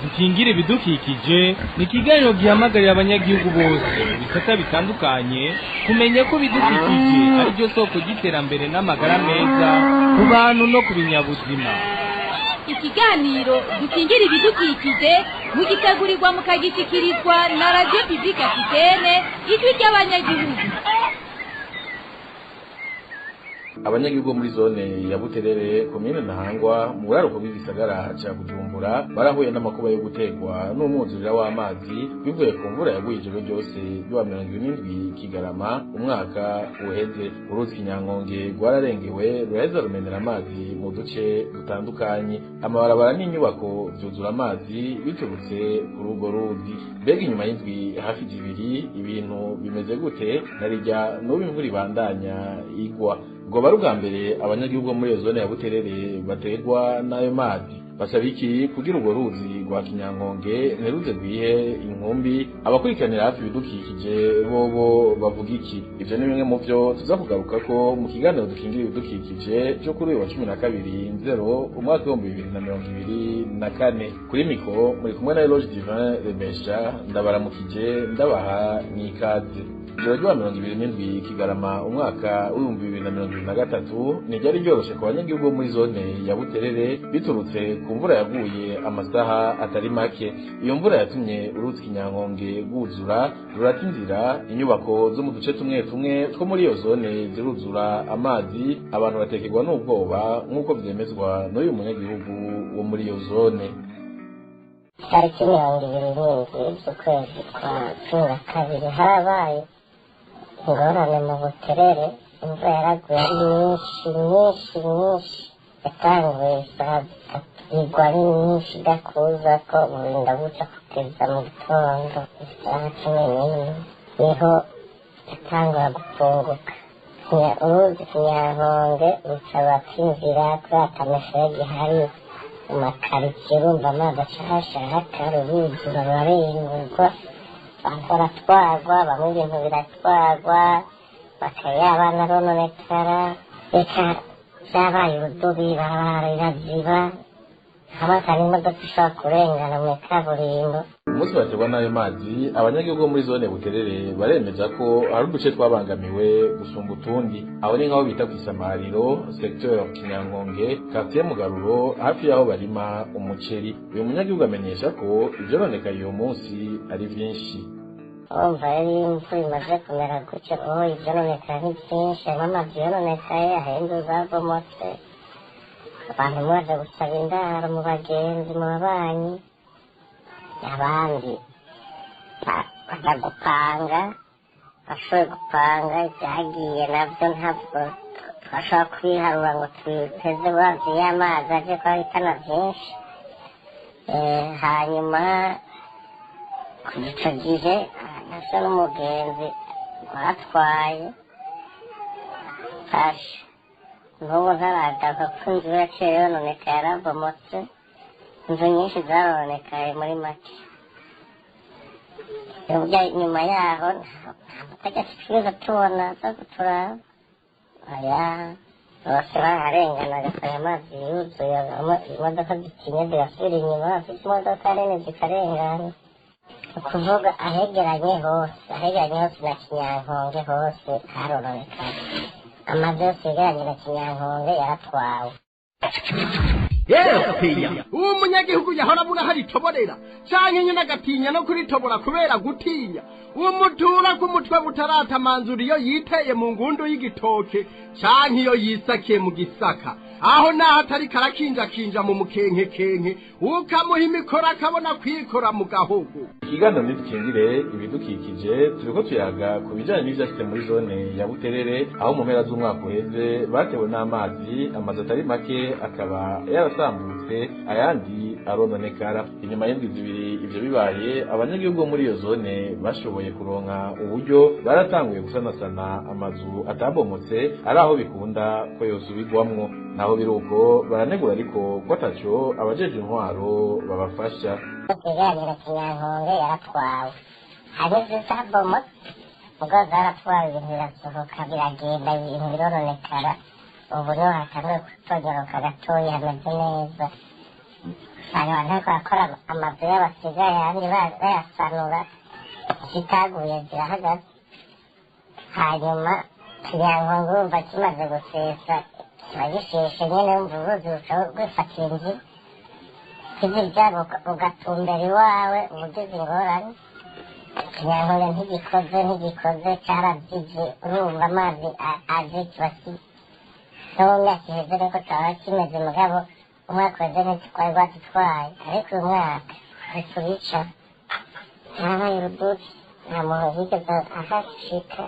Dukingire ibidukikije ni ikiganiro gihamagarira abanyagihugu bose mu bisata bitandukanye kumenya ko ibidukikije ari byo soko ry'iterambere n'amagara meza ku bantu no ku binyabuzima. Ikiganiro dukingire ibidukikije mugitegurirwa mukagishikirizwa na Radio Publique Aquitaine, ijwi ry'abanyagihugu. Abanyagihugu muri zone ya Buterere komine Ntahangwa mu buraruko bw'igisagara ca Bujumbura barahuye n'amakuba yo gutegwa n'umwuzurira w'amazi bivuye ku mvura yaguye ijoro ryose y'uwa 27 Kigarama umwaka uheze. Uruzi Kinyankonge rwararengewe ruraheza rumenera amazi mu duce dutandukanye, amabarabara n'inyubako vyuzura amazi biturutse kuri urwo ruzi. Mbega inyuma y'indwi hafi 2 ibintu bimeze gute? Narirya n'ubu imvura ibandanya igwa. Ngo bari ubwa mbere abanyagihugu muri iyo zone ya Buterere bategwa n'ayo mazi. Basaba iki kugira urwo ruzi rwa Kinyankonge ntiruze rwihe inkumbi? Abakurikiranira hafi ibidukikije bobo bavuga iki? Ivyo ni bimwe mu vyo tuza kugaruka ko mu kiganiro dukingira ibidukikije cyo kuri uyu wa 12 Nzero umwaka 2024. Kuri mikoro muri kumwe na Eloge Divin Remesha, ndabaramukije ndabaha n'ikaze. Ijoro ry'uwa 27 Kigarama umwaka w'2023 ntiryari ryoroshe ku banyagihugu bo muri zone ya Buterere biturutse ku mvura yaguye amasaha atari make. Iyo mvura yatumye uruzi Kinyankonge rwuzura rurata inzira, inyubako zo mu duce tumwe tumwe two muri iyo zone ziruzura amazi, abantu batekerwa n'ubwoba nk'uko vyemezwa n'uyu munyagihugu wo muri iyo zone. Tariki 27 z'ukwezi kwa 12 harabaye ingorane mu Buterere. Imvura yaraguye ari nyinshi nyinshi nyinshi, yatanguye saa 3 igwa ari nyinshi idakuza ko burinda buca kugeza mu gitondo isaha 11 niho yatangura gupunguka. Uruzi Kinyankonge ruca ruraca inzira kubera atamesero gihari mu makaritsiye, urumva amazi acahashaka, ruruzura rurarengurwa, abantu baratwarwa, bamwe ibintu biratwarwa, bakaya abana rononekara, reka vyabaye urudubi, barabara riraziba, hamwe ata n'imodoka ishobora kurengana mw'ikaburimbo. Umunsi baterwa n'ayo mazi, abanyagihugu bo muri zone Buterere baremeza ko hari uduce twabangamiwe gusumba utundi. Aho ni nk'aho bita kw'isamariro, secteur Kinyankonge, quartier Mugaruro, hafi y'aho barima umuceri. Uyu munyagihugu amenyesha ko ivyononekaye uyu munsi ari vyinshi. Urumva rero iyo imvura imaze kumera gutyo, ubu ivyononekaye ni vyinshi, harimo amazu yononekaye, hari inzu zabomotse, abantu baje gusaba indaro mu bagenzi, mu babanyi, abandi baja gupanga, Bashoboye gupanga ibyagiye nabyo, ntabwo twashobora kubiharura ngo tubiteze uravye y'amazi aje ko ahitana byinshi. Hanyuma kuva ico gihe nasa n'umugenzi watwaye fashe, n'ubu ntaragaruka kuko inzu yaciye yononekaye, yarabomotse. Inzu nyinshi zarononekaye muri make. Burya inyuma yaho nta mutegetsi twigeze tubona zo kuturaba, oya. Bose baraharengana agasanga amazi yuzuye, imodoka zitinye zigasubira inyuma, bafite imodoka nini zikarengana. Ni ukuvuga ahegeranye hose, ahegeranye hose na Kinyankonge hose harononekaye. Amazu yose yegeranye na Kinyankonge yaratwawe. Yewe, uwo munyagihugu yahora abura hari itoborera canke nyine agatinya no kuritobora kubera gutinya umutura k'umutwe butaratamanzura iyo yiteye mu ngundu y'igitoke canke iyo yisakiye mu gisaka, aho naho atari karakinjakinja mu mukenkekenke, ukamuha imikoro akabona kwikora mu gahogo. Ikiganiro Nidukingire Ibidukikije, turiko tuyaga ku bijanye n'ivyashitse muri zone ya Buterere, aho mu mpera z'umwaka uheze batewe n'amazi, amazu atari make akaba yarasambutse, ayandi arononekara. Inyuma y'indwi 2 ivyo bibaye, abanyagihugu bo muri iyo zone bashoboye kuronka uburyo, baratanguye gusanasana amazu atabomotse ari aho bikunda ko yosubirwamwo. Naho biruko, baranegura ariko ko ataco abajejwe intwaro babafasha. Yegeranye na Kinyankonge yaratwawe. Hari inzu zabomotse ubwo zaratwawe, ibintu birasohoka biragenda, ibintu birononekara. Ubu niho hatanguye kutonyoroka gatoya, hameze neza. Usanga abantu bariko barakora amazu y'abasigaye, ayandi bayasanura, izitaguye zirahagaze. Hanyuma Kinyankonge urumva kimaze gusesa kiba gisheshe nyene, wumva uruzi ruca rwifatira inzira, kiza ibyago ugatumbera iwawe, uba ugize ingorane. Kinyankonge ntigikoze, ntigikoze, caravyivye. Urumva amazi aje kiba no mu myaka iheze niko caba kimeze, mugabo umwaka uheze ntitwari rwadutwaye, ariko uyu mwaka ntitubica, habaye urudubi, nta muntu yigeze ahashika.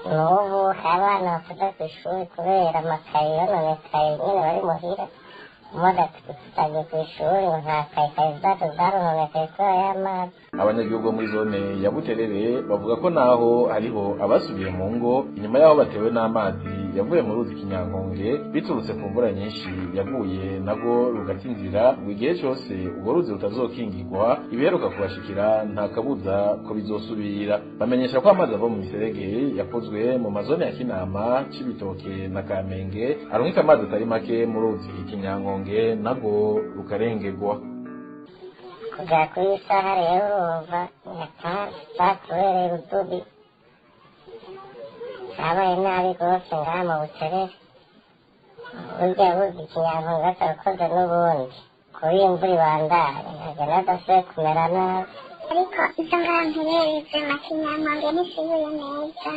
N'ubu hari abana bataja kw'ishuri kubera amakaye yononekaye nyene, bari muhira, imodoka tutagiye kw'ishuri ngo nta kaye, kaye zacu zarononekaye kubera y'amazi. Abanyagihugu bo muri zone ya Buterere bavuga ko naho hariho abasubiye mu ngo inyuma y'aho batewe n'amazi yavuye mu ruzi Kinyankonge biturutse ku mvura nyinshi yaguye nago rugatsinzira, ngo igihe cyose urwo ruzi rutazokingirwa, ibiheruka kubashikira nta kabuza ko bizosubira. Bamenyesha ko amazi ava mu miserege yakozwe mu mazone ya Kinama, Cibitoke na Kamenge arungika amazi atari make mu ruzi Kinyankonge, nago rukarengerwa. Kugera kuri iyi saha rero urumva nyakatsi batubereye urudubi, habaye nabi rwose ngaha mu Buterere. Burya buzi Kinyankonge batarukoze n'ubundi kuri iyi mvura ibandanye ntabwo nadasubiye kumera nabi. Ariko izo ngaho mperereye vema, Kinyankonge ntisubiye neza,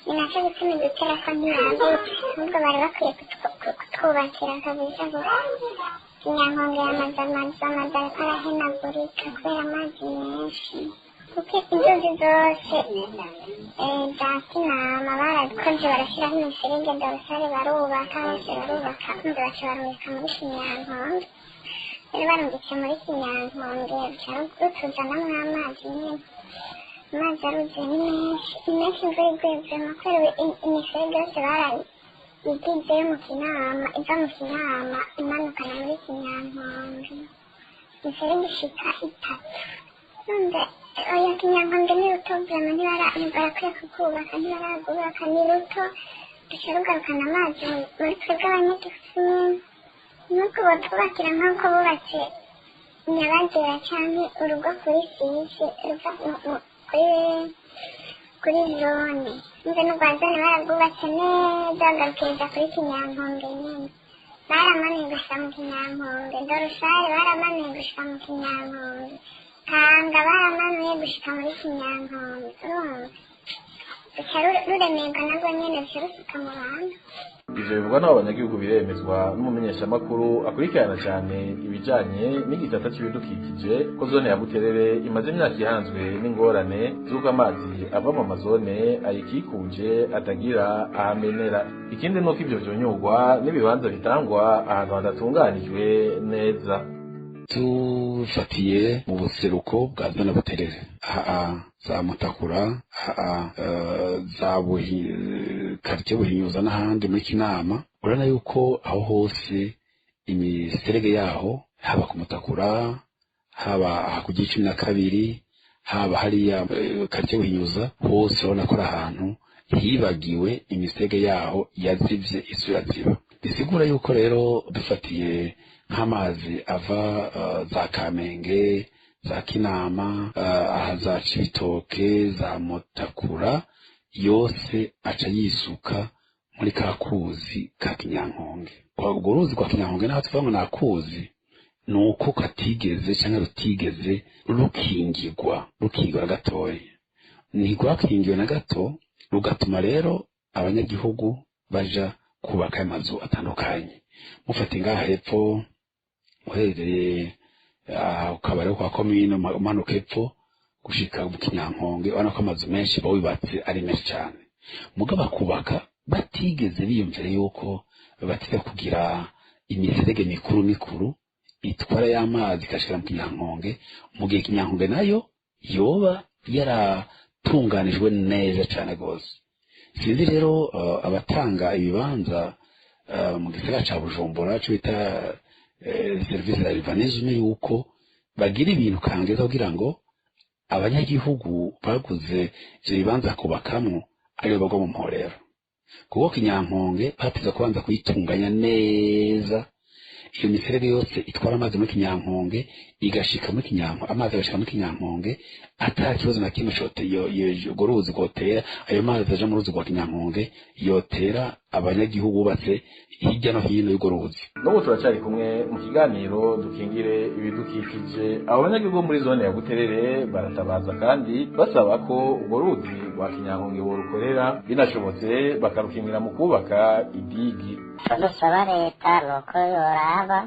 ni nacyo gituma idutera ko ntiyagutse. Ahubwo bari bakwiye kutwubakira kabisa, kuko Kinyankonge yamaze amazu, amazu ariko arahenagurika kubera amazi menshi, kuko inzuzi zose za Kinama barabikoze, barashyiraho imiferege dorsale, barubaka hose, barubaka umva, baca barungika muri Kinyankonge. Rero barungitse muri Kinyankonge ruca rutuzanamwo amazi nyene, amazi aruzuye ni menshi, ni menshi. Imvura iguye vema, kubera imiferege yose barayigize yo mu Kinama, iva mu Kinama imanukana muri Kinyankonge, imiferege ishika 3. None oya, Kinyankonge ni ruto vema, barakwiye kurwubaka, ntibararwubaka, ni ruto, ruca rugarukana amazi muri twebwe abanyagihugu nyene. Nuko botwubakira nk'uko bubatse Nyabagera canke urugo kuri sisi ruva kuri zone, nze n'urwa zone bararwubatse neza, bagarukiriza kuri Kinyankonge nyene, baramanuye gushika mu Kinyankonge. Dorushari baramanuye gushika mu Kinyankonge, Kanga baramanuye gushika muri Kinyankonge. Urumva ruca ruremerwa narwo nyene, ruca rusuka mu bantu. Ivyo bivugwa n'abo banyagihugu biremezwa n'umumenyeshamakuru akurikirana cyane ibijanye n'igisata c'ibidukikije ko zone ya Buterere imaze imyaka ihanzwe n'ingorane z'uko amazi ava mu mazone ayikikuje atagira ahamenera. Ikindi nuko ivyo vyunyurwa n'ibibanza bitangwa ahantu hadatunganijwe neza. Tufatiye mu buseruko bwa zone Buterere, aha za Mutakura, aha za quartier Buhinyuza n'ahandi muri Kinama, urabona yuko aho hose imiserege yaho, haba ku Mutakura, haba hakurya 12, haba hariya quartier Buhinyuza, hose urabona ko ari ahantu hibagiwe, imiserege yaho yazivye isuraziba. Bisigura yuko rero dufatiye nk'amazi ava za Kamenge, za Kinama, aha za Cibitoke, za Mutakura, yose aca yisuka muri ka kuzi ka Kinyankonge. Urwo ruzi rwa Kinyankonge naho tuvuga ngo ni akuzi, ni uko katigeze canke rutigeze rukingirwa na gatoya, ntirwakingiwe na gato, rugatuma rero abanyagihugu baja kubaka amazu atandukanye. Mufate ngaha hepfo uherereye ukabare kwa komine, umanuka hepfo gushika mu Kinyankonge, urabona ko amazu menshi bawubatse ari menshi cyane, mugabo bakubaka batigeze biyumvira yuko batiza kugira imiserege mikuru mikuru itwara y'amazi ikashikira mu Kinyankonge, mu gihe Kinyankonge nayo yoba yaratunganijwe neza cyane rwose. Sinzi rero abatanga ibibanza mu gisagara ca Bujumbura cyo bita service ya urbanisme, yuko bagira ibintu kangeza kugira ngo abanyagihugu baguze ivyo bibanza kubakamwo aribo bagwa mu mporero, kuko Kinyankonge batiza kubanza kuyitunganya neza, iyo miserege yose itwara amazi muri Kinyankonge igashika muri Kinyankonge, amazi agashika muri Kinyankonge ata kibazo na kimwe urwo ruzi rwotera. Ayo mazi aja mu ruzi rwa Kinyankonge yotera abanyagihugu bubatse hirya no hino y'urwo ruzi. N'ubu turacyari kumwe mu kiganiro dukingire ibidukikije. Abo banyagihugu muri zone ya Buterere baratabaza kandi basaba ko urwo ruzi rwa Kinyankonge borukorera, binashobotse bakarukingira mu kubaka idigi. Icyo dusaba leta ni uko yoraba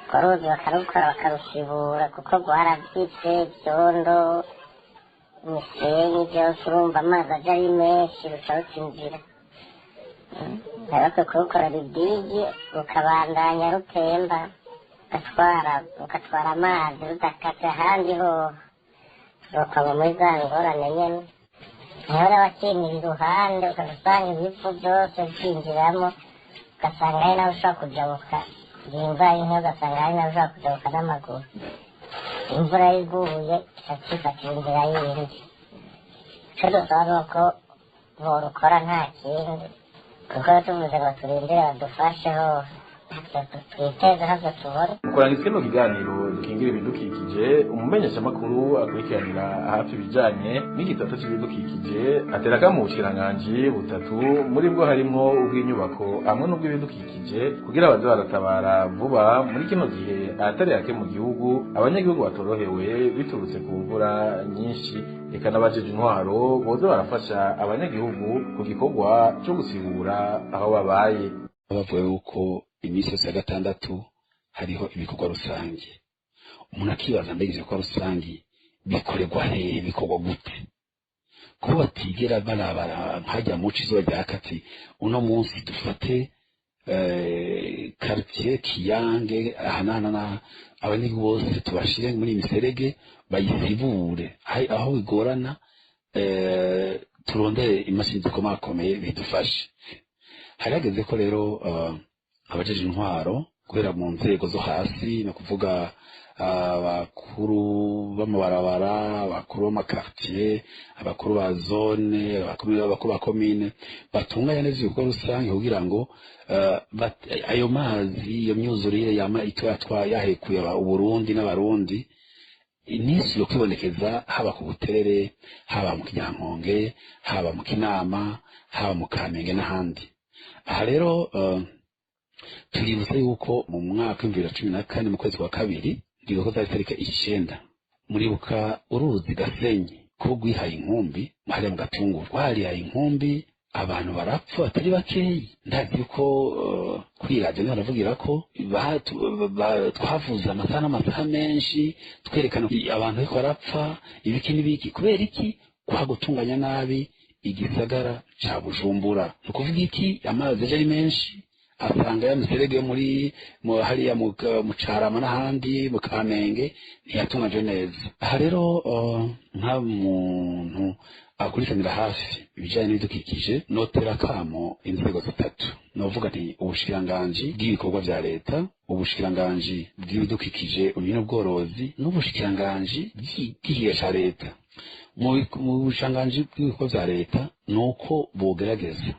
urwo ruzi bakarukora bakarusibura, kuko rwarabyitse ibyondo, imisenyi byose, urumva amazi aja ari menshi ruca ruca inzira. Bari bakwiye kurukorera idigi rukabandanya rutemba, rugatwara amazi rudakase ahandi hoho, rukaba muri za ngorane nyene. Ntihora bakinira iruhande, ukaza usanga ibivu byose byinjiramo, ugasanga ari nawe ushobora kujabuka igihe imvura ari nke, ugasanga ari nawe ushobora kujabuka n'amaguru. Imvura iguye ica inzira yindi. Ico dusaba ni uko borukora nta kindi, kuko tuvuze ngo turindire badufashe ho twiteze ntavyo tubona. Mu kurangiza kino kiganiro dukingira ibidukikije, umumenyeshamakuru akurikiranira hafi ibijanye n'igisata c'ibidukikije atera akamo ubushikiranganji butatu, muri bwo harimwo ubw'inyubako hamwe n'ubw'ibidukikije, kugira baze baratabara vuba muri kino gihe ahatari hake mu gihugu abanyagihugu batorohewe biturutse ku mvura nyinshi. Eka n'abajeje intwaro boze barafasha abanyagihugu ku gikorwa co gusibura aho babaye. Bavuga yuko iminsi yose ya gatandatu hariho ibikorwa rusange, umuntu akibaza mbega ivyo bikorwa rusange bikorerwa hehe, bikorwa gute, kuko batigera barabara nkajya muci izuba ryakati. Uno munsi dufate quartier Kiyange aha n'aha, abanyagihugu bose tubashire muri imiserege bayisibure, aho bigorana turondere imashini zikomakomeye bidufashe. Harageze ko rero abajeje intwaro guhera mu nzego zo hasi, ni ukuvuga abakuru b'amabarabara, abakuru b'amakartier, abakuru ba zone, abakuru ba komine, batunganya neza ibikorwa rusange kugira ngo ayo mazi, iyo myuzurire yama itwatwa yahekuye Uburundi n'Abarundi ntisubire kwibonekeza, haba ku Buterere, haba mu Kinyankonge, haba mu Kinama, haba mu Kamenge n'ahandi. Aha rero tuributsa yuko mu mwaka 2014 mu kwezi kwa kabiri, ndibuka ko zari tariki 9, muribuka uruzi Gasenyi ko rwihaye inkumbi hariya mu Gatunguru, rwarihaye inkumbi Abantu barapfa batari bakeyi. Ndazi yuko kuri radiyo niho baravugira ko twavuze amasaha n'amasaha menshi twerekana abantu bariko barapfa ibiki n'ibiki. Kubera iki? Kwa gutunganya nabi igisagara ca Bujumbura. Ni ukuvuga iki? Amazi aje ari menshi, asanga ya miserege yo muri hariya mu Carama n'ahandi mu Kamenge ntiyatunganyije neza. Aha rero nka muntu akurikiranira hafi ibijyanye n'ibidukikije, notera akamo inzego zitatu. Novuga nti ubushikiranganji bw'ibikorwa vya leta, ubushikiranganji bw'ibidukikije, uburimyi n'ubworozi, n'ubushikiranganji bw'ikigega ca leta. Mu bushikiranganji bw'ibikorwa vya leta, ni uko bogerageza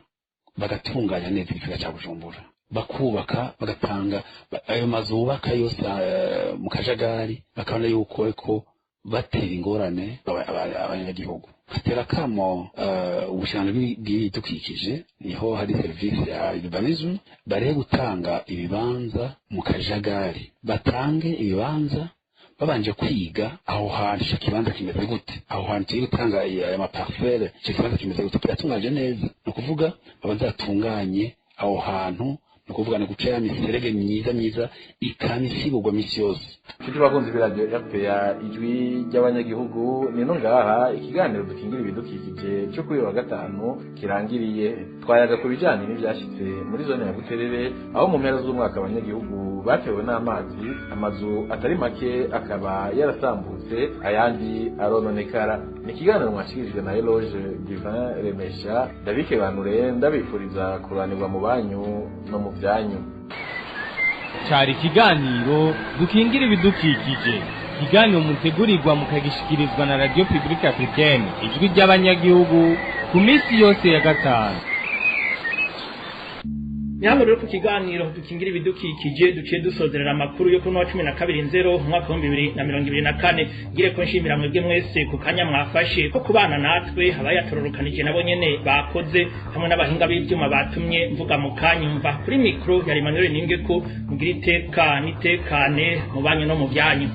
bagatunganya neza igisagara ca Bujumbura, bakubaka, bagatanga ayo mazu bubaka yose mu kajagari, bakabona yuko ariko batera ingorane abanyagihugu. Batera akamo ubushikiranganji bw'ibidukikije, niho hari serivisi ya urbanism, bareke gutanga ibibanza mu kajagari, batange ibibanza babanje kwiga aho hantu ico kibanza kimeze gute, aho hantu tugiye gutanga aya maparcelle, ico kibanza kimeze gute, kiratunganyije neza. Ni ukuvuga babanze batunganye aho hantu, ni ukuvuga ni guca ya miserege myiza myiza ikama isigurwa misi yose. Nshuti bakunzi b'iradiyo RPA, Ijwi ry'Abanyagihugu, ni no ngaha ikiganiro Dukingira Ibidukikije cyo kuri uyu wa gatanu kirangiriye. Twayaga ku bijyanye n'ibyashyitse muri zone ya Buterere, aho mu mpera z'umwaka abanyagihugu batewe n'amazi, amazu atari make akaba yarasambutse, ayandi arononekara. Ni ikiganiro mwashikirijwe na Eloge Divin Remesha. Ndabikebanure, ndabifuriza kuranirwa mu banyu no mu byanyu. Cyari ikiganiro Dukingira Ibidukikije, ikiganiro mutegurirwa mukagishikirizwa na Radio Publique Africaine, Ijwi ry'Abanyagihugu, ku minsi yose ya gatanu. Ni hano rero ku kiganiro Dukingira Ibidukikije duciye dusozerera amakuru yo kuri wa 12 nzero umwaka wa 2024. Ngire ko nshimira mwebwe mwese ku kanya mwafashe ko kubana natwe, abayatororokanije nabo nyene bakoze, hamwe n'abahinga b'ivyuma batumye mvuga mu kanyumva. Kuri mikro yari Emmanuel Ninge. Ko mugira iteka nitekane mu banyu no mu byanyu.